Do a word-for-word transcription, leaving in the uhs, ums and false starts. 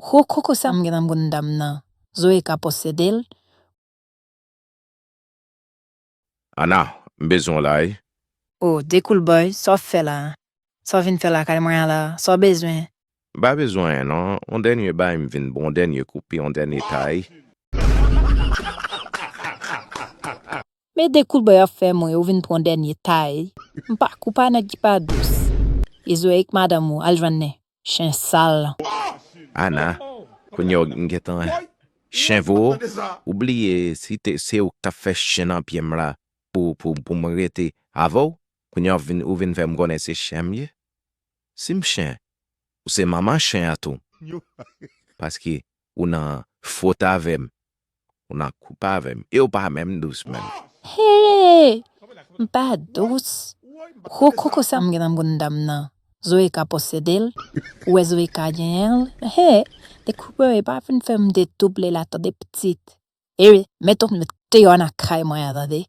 Gwo koko sa m gentan konn dam nan. Zoe ka posede l. Ana, m bezwen w la wi. O, de Coolboy, sa w ap fè la? Sa w vin fè lakay mwen an la? Sa w bezwen? M pa bezwen anyen non, yon dènye bay m vin ba w, yon dènye koupe, yon dènye tay. Men de Coolboy ap fè mwen, ou vin pran dènye tay. M pa kou pa nèg ki pa dous. E Zoe ak madanm ou, al jwenn li. Chen sal. Ana, kounye a m gentan chen vo w, ou bliye si te se ou k t ap fè chen nan pye m la pou pou pou mwen rete avè w, kounye a ou vin ou vin fè m konnen se chen m ye. Si m chen, ou se manman chen an tou. Paske ou nan fot avè m, ou nan koup avè m, e ou pa menm dous menm. Hey! M pa dous. Gwo koko sa m gentan konn dam nan. Zoe ka posede l. Ou wè Zoe ka genyen l. Hey! De Coolboy pa vin fè m de double la tande pitit. Ewi, met ou met deyò nan kay mwen an tande.